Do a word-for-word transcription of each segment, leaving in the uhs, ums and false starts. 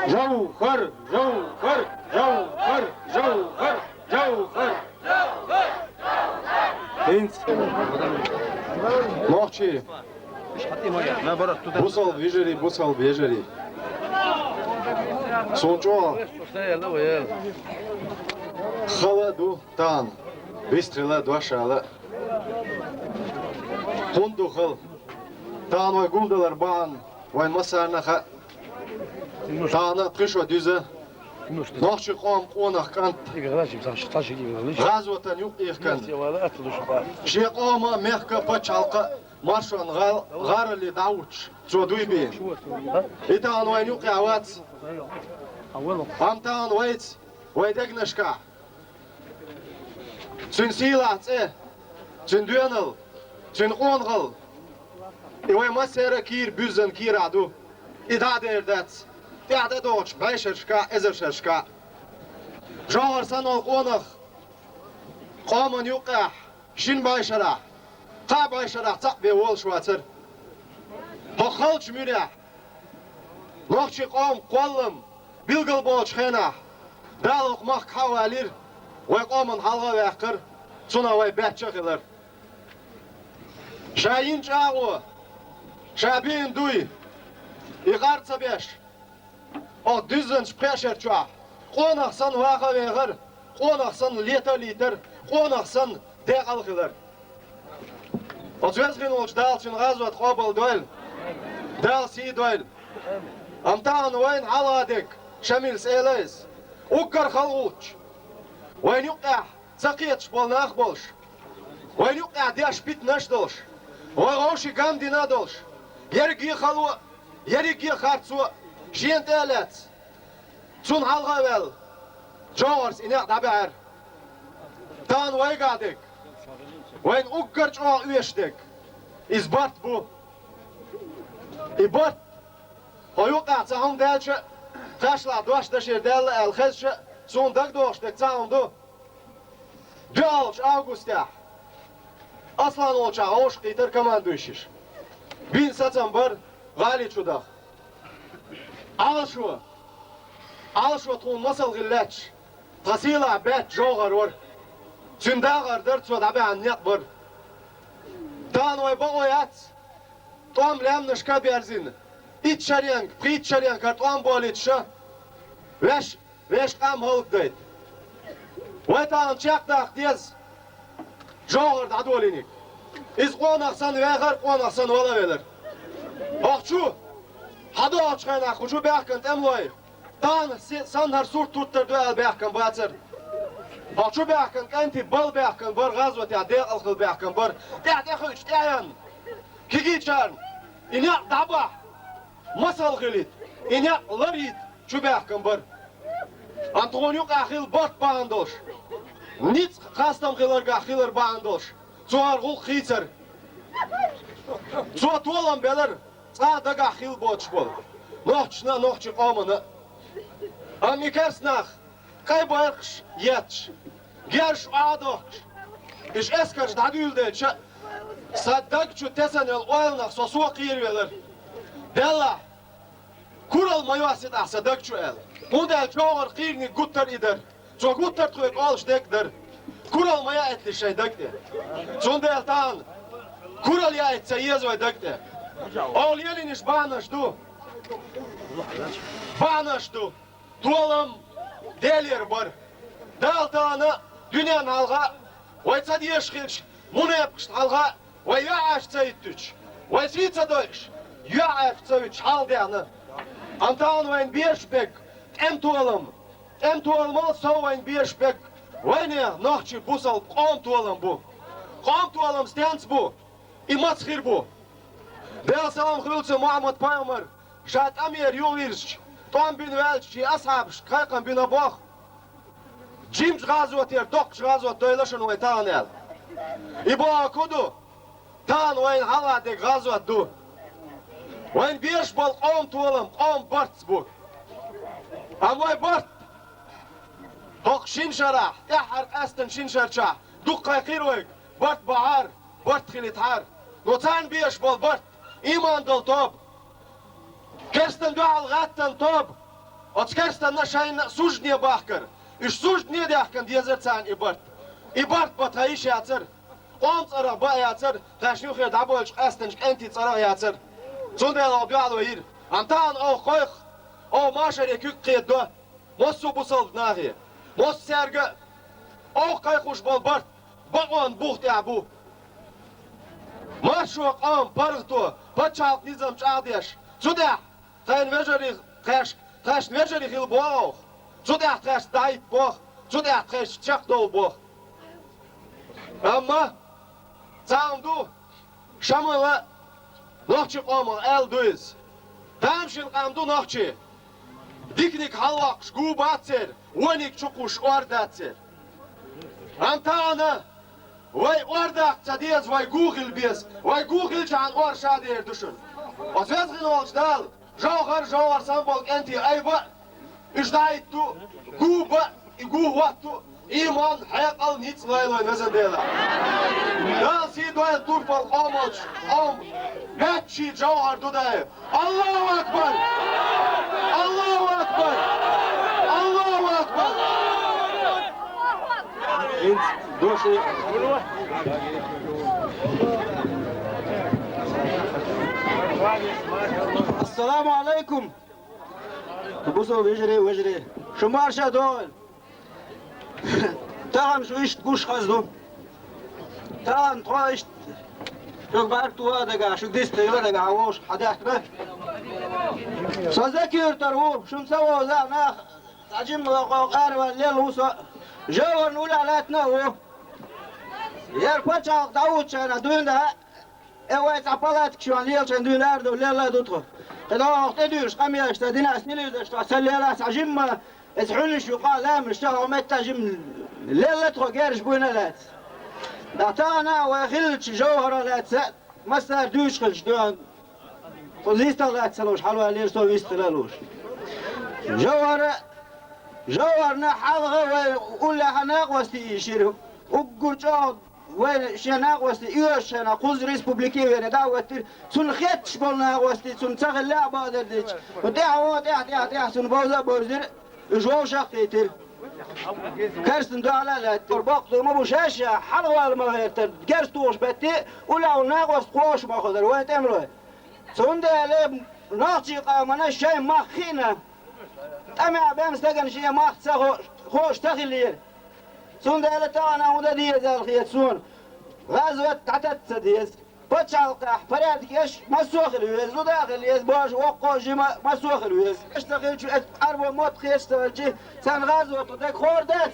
Жовхар, жовхар, жовхар, жовхар, жовхар. ХӀинца нохчий бусалба вежарий, бусалба вежарий. Суна чӀоагӀа хала ду тахан, вистхила, дош ала. ХӀунда ду хала? Тахан вай гулдалар бахьан вайн массарна а хаьа. Тахан пхи шо дуьзна нохчий къоман къонах кӀант гӀазотан юкъ ихкан, шен къома, мехка, пачхьалкха маршонан гӀал-, гӀароле дӀахӀутташ цо дуй бийна. И тахан вайна юкъехь вац. Амма тахан вайца, вай дегнашкахь цуьнан сийлахь цӀе, цуьнан доьналла, цуьнан къонахалла, и вай массеран а кийра буьззина кийрахь ду. И дӀа а дер дац тӀаьхьа тӀедогӀучу бӀешерашкахь, эзаршерашкахь. ЖовхӀар санна волу къонах къоман юккъехь шина бӀешарахь, кхаа бӀешарахь цхьаъ бен волуш вацара. ХӀокху халчу муьрехь нохчий къоман кхоллам билгал болчу хенахь, Дала хӀокху махка хьа а валийра, вай къоманна хьалха а ваьккхира, цунах вай баьчча а хилира. Ша йина чӀагӀо, ша бийна дуй, и къар ца беш, оцу дуьззинчу пхеа шер чохь къонах санна ваха а вехара, къонах санна лета а лийтара, къонах санна декъал а хилара. Оцу веза хин волчу Дала цуьнан гӀазот къобал дойла, Дала сий дойла. Амма тахана вайна хьалха дерг, Шамилс элира иза, уггар хала гӀулч. Вайна юккъехь ца кхеташ болу нах а болуш, вайна юккъехь деш питанаш а долуш, вай вовшийн гам дина а долуш, ерриге а хало а, ерриге а харцо а шена тӀе а лаьцна, цунна хьалха а ваьлла, ЖовхӀарс и некъ дӀабаьхьира. Тахана вайгахь дерг, вайна уггар чӀогӀа оьшуш дерг, иза барт бу. И барт, хьо юккъехь цхьа хӀума даьлча а, кхашлахь дош дашера даьлла аьлла хезча а, суна дагадогӀуш дерг цхьа хӀума ду. ДоьалгӀачу августехь Аслан волчохь вовшахкхийтара командующийш. Бийна сацам бара гӀали чу даха. Ӏалашо, Ӏалашо тхуна масал хила лаьтташ, тхан сийлахь баьчча ЖовхӀар вара. Цуьнан дахар дара, цо дӀабаьхьна некъ бара. Тахана вай бакъо яц, тӀом лаьмнашка а берзина, итт шаренга, пхийтта шаренга хӀара тӀом болуьйтуш а, ваьш, вешан къам хӀаллакдайта. Вай тахана чекхдаккха деза ЖовхӀар дӀадолийнарг. Иза къонах санна вехара, къонах санна вала а велара. ХӀокху чу, хьадогӀучу хенахь кху чу баьхкина тӀемалой, тахана се-, санна хӀара сурт хӀуттур ду аьлла баьхкина бацара. ХӀокху чу баьхкина кӀентий балла баьхкина бара, гӀазотехь декъал хилла баьхкина бара, тӀаьхьа тӀехуьучу тӀаьхьенна кегийчарна и некъ дӀабахьа, масал хилийта, и некъ ларйийта чу баьхкина бара. Амма тхуна юкъахь хилла барт бахьана долуш, ницкъ хастам хиларгахь хилар бахьана долуш, цо хӀара гӀуллакх хийцара. Цо толам белара, цкъа а дагахь хилла боцуш болу нохчашна а, нохчийн къомана а. Амма и керста нах, кхай байракхаш етташ, герзаш охьадохкуш, уьш эскарш дӀадуьйладелча а, сан даг чу тесна йолу ойланах со, со кхеравелира. Деллахь, куралла ма йоссийта ахь сан даг чу аьлла. ХӀунда аьлча ЖовхӀаран кхийрниг гуттар а и дара. Цо гуттар а тхоьга олуш дерг а дара. Куралла ма яийталаш шайн даг тӀе. Цундела тахана куралла яийта ца еза вай даг тӀе. Оха лелийнарш бахьанаш ду. Бахьанаш ду. Толам Делера бара. Дала тахана дуьненна хьалха а, вай ца дезаш хилча, мунепакъашна хьалха а, вай юьхьӀаьржа ца хӀиттича, вай сий ца дойуш, юьхьӀаьржа ца хӀуьттуш хьалха даьхна. Амма тахана вайна безаш берг тӀеман толам, тӀеман толамал сов вайна безаш берг вайнехан нохчийн бусалба къоман толам бу. Къоман толам стенца бу? И маца хир бу? Делан салам хуьлда цунна, Мухьаммад-пайхамар ша тӀамера юхавирзича, тӀом бина ваьлча, шен асхьабашка кхайкхам бина боху: «Жимачу гӀазотера доккхачу гӀазот дойла шуна вай тахана», – аьлла. И бохург хӀун ду? Тахана вайна хьалха дерг гӀазот ду. Вайна безаш болу къоман толам, къоман барт бу. Амма вай барт хӀокху шина шарахь, тӀаьххьара къаьстина шина шар чохь дукха кхайкхийра вайга, барт бахьара, барт хилийтахьара. Но царна безаш болу барт, ийман долу тоба, Керстан дуьхьал гӀаттана тоба, оцу керстанна шайна суждане бахкара. Уьш суждане даьхкина дезара царна и барт. И барт бан тхан йиш яцара. Къоман цӀарах бан а яцара, тхаьшна юххе дӀабоьлчу къаьстинчу кӀентийн цӀарах а яцара. Цундела оха дуьхьало йира. Амма тахана оха кхойкху, оха машаре куьг кхедадо. Массо а бусалба нахе, массаьрга а, оха кхайкхош болу барт бакъонан бух тӀехь бу. Маршо къам паргӀато, пачхьалкх низам чӀагӀдеш, цу тӀехь тхайна вежарий, тхаьш-, тхаьшна вежарий хила боху оха, цу тӀехь тхаьшца дӀахӀитта боху, цу тӀехь тхаьшца чекхдовла боху. Амма цхьа хӀума ду, Шамала нохчийн къомах аьлла ду иза. Тамашийна къам ду нохчий. Диканиг хьалавоккхуш гу бац церан, вониг чукхуш ор дац церан. Амма тахана вай ор даккха ца деза, вай гу хила беза. Вай гу хилчахьана ор ша дер ду шуна. Оцу веза хин волчу Дала ЖовхӀар, ЖовхӀар санна болу кӀентий айба а, уьш дӀахӀитту, гу бан а, и гу хӀотту, ийман, хьекъал, ницкъ лойла вайн везан Дела. Дала сий дойла турпал къомалчу къоман баьччий ЖовхӀар ду дай. Аллаху акбар! Аллаху акбар! Аллаху акбар! ХӀинца дош. Ассаламу алайкум! Бусалба вежарий, вежарий! Шу марша догӀийла! Тахана шу иштта гуш хаза ду. Тахана тхо иштта шуьга бӀаьрг тоха а дагахь, шуьга дистхила а дагахь вовшах хьадаьхкина. Со Закиртара ву, шуна ца вовза а нах, цхьа жимма къо къараваьлла лелла ву со. ЖовхӀарна уллехь лаьттина а ву. ХӀара пачхьалкх дӀавуьгучу хенахь дуьйна а, Э, вай цхьа палаткаш йолу лелачун дуьйна ара ду, лелла а ду тхо. Кхин догӀух тӀедуьйш къамелаш ца дина, ас телевизораш тхо ца лела, цхьа жимма, эца хьуьнаш ю къа лаьмнаш тӀехь, хьо метта жимма лелла тхо герзаш буйна а лаьцна. Ткъа тахана а вай хиллачу ЖовхӀарах лаьцна, массара дуьйцуш хилча дуьйна, кху зистал лаьцна ца луш, хьалаваьллера со вистхила а луш. ЖовхӀара, ЖовхӀарна хьалха вай уллехь а накъостий йийшира. Уггар чӀогӀа Вайна шен накъостий оьшучу хенахь кхузза республике вене дӀа а хӀоттийра, цунна хетташ болу накъостий, цунна ца хиллехь а бакъдерг дича, хӀун тӀаьхьа, хӀун тӀаьхьа, тӀаьхьа, тӀаьхьа цунна бовза а бовзира, уьш вовшах а кхийтира. Керстан дуьхьал а лаьттара. Бакъ ду ма бу шаьш а, хьалхавала ма гӀертара, герз тухуш бетте, уллехь волу накъост кхош ма хуьлура, вайн тӀемалой. Цундела нохчийн къомана шайн мах хиъна, тӀамехь бен стагана шен мах ца хо-, хууш ца хиллера. Цундела тахана хӀун дан деза аьлла хета суна. ГӀазот дӀататта ца деза. Пачхьалкхехь порядок еш массо а хила веза, зуда а хила еза, божа воккхо а, жима а массо а хила веза. Еш ца хилча, эцу Ӏарбо мотт хеташ ца хилча, царна гӀазот дага хуур дац.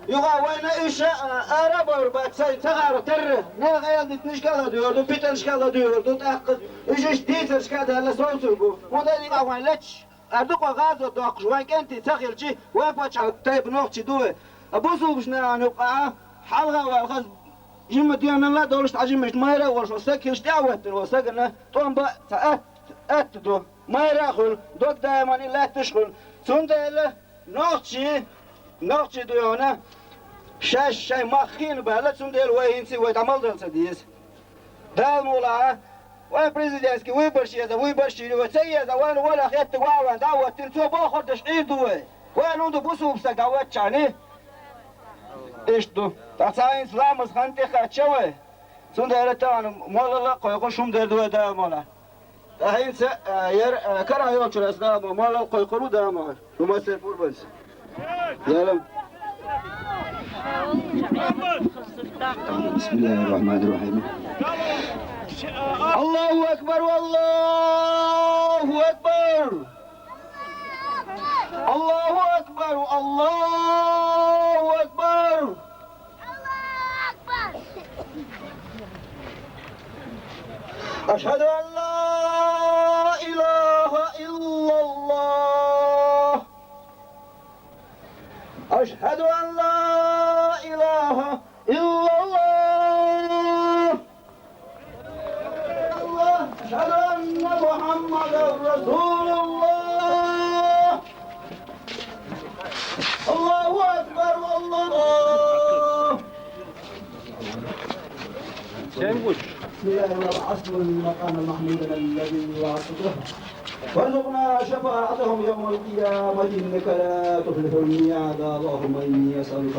Юха вайна уьш а, ара а бовр бац, сайн ца хаар терра. Нехан эла дитинашка а ладуьйр ду, питанашка а ладуьйр ду, тӀаккха уьш иштта дийцаршка а даьлла совцур бу. ХӀунда аьлча вайн леташ Ара дукха гӀазот доккхуш, вайн кӀентий ца хилчи, вайн пачхьалкх тайпа нохчий ду вай. А бусулбаш нахана юкъахь хьалха а ваьлла хаза жимма денал а долуш, цхьа жимма майра а волуш, оцу стаг хилча тӀе а веттина, оцу стагана тӀом бан а цхьа атта, атта ду. Майра а хуьлу, дог даиман и лаьтташ а хуьлу. Цундела нохчий, нохчий ду хьуна, шаьш шайн мах хиъна баьлла, цундела вай хӀинца вай дӀа мала дала ца деза. Дала мукъалахь, вайн президентский выбораш еза, выбораш йийр ю вай, ца еза, вайна валахь хеттарг ван вайн дӀа а хӀоттийна, цо бохург деш Ӏийр ду вай. Вайна хӀун ду бусулба стаг дӀа а хӀоттийча, иштта ду. Ткъа цхьа хӀинца ламаз хан тӀе кхаьчча вай. Цундела тахана молла а кхойкхуш хӀума дер ду вай, Дала мукъалахь. Ткъа хӀинца, а, яра, а, карахь йолчуьра аса Дала мукъалахь, молла а кхойкхур ву Дала мукъалахь. Шу массеран пурбанца. Ялам. بسم الله الرحمن الرحيم. الله أكبر، الله أكبر. الله أكبر، الله أكبر. أشهد أن لا إله إلا الله. أشهد أن لا إله إلا الله. أشهد أن محمدا رسول الله. الله أكبر، الله. بسم الله الرحمن الرحيم. المقام المحمود الذي وعدته. وارزقنا شفاعتهم يوم القيامة إنك لا تخلف الميعاد. اللهم إني أسألك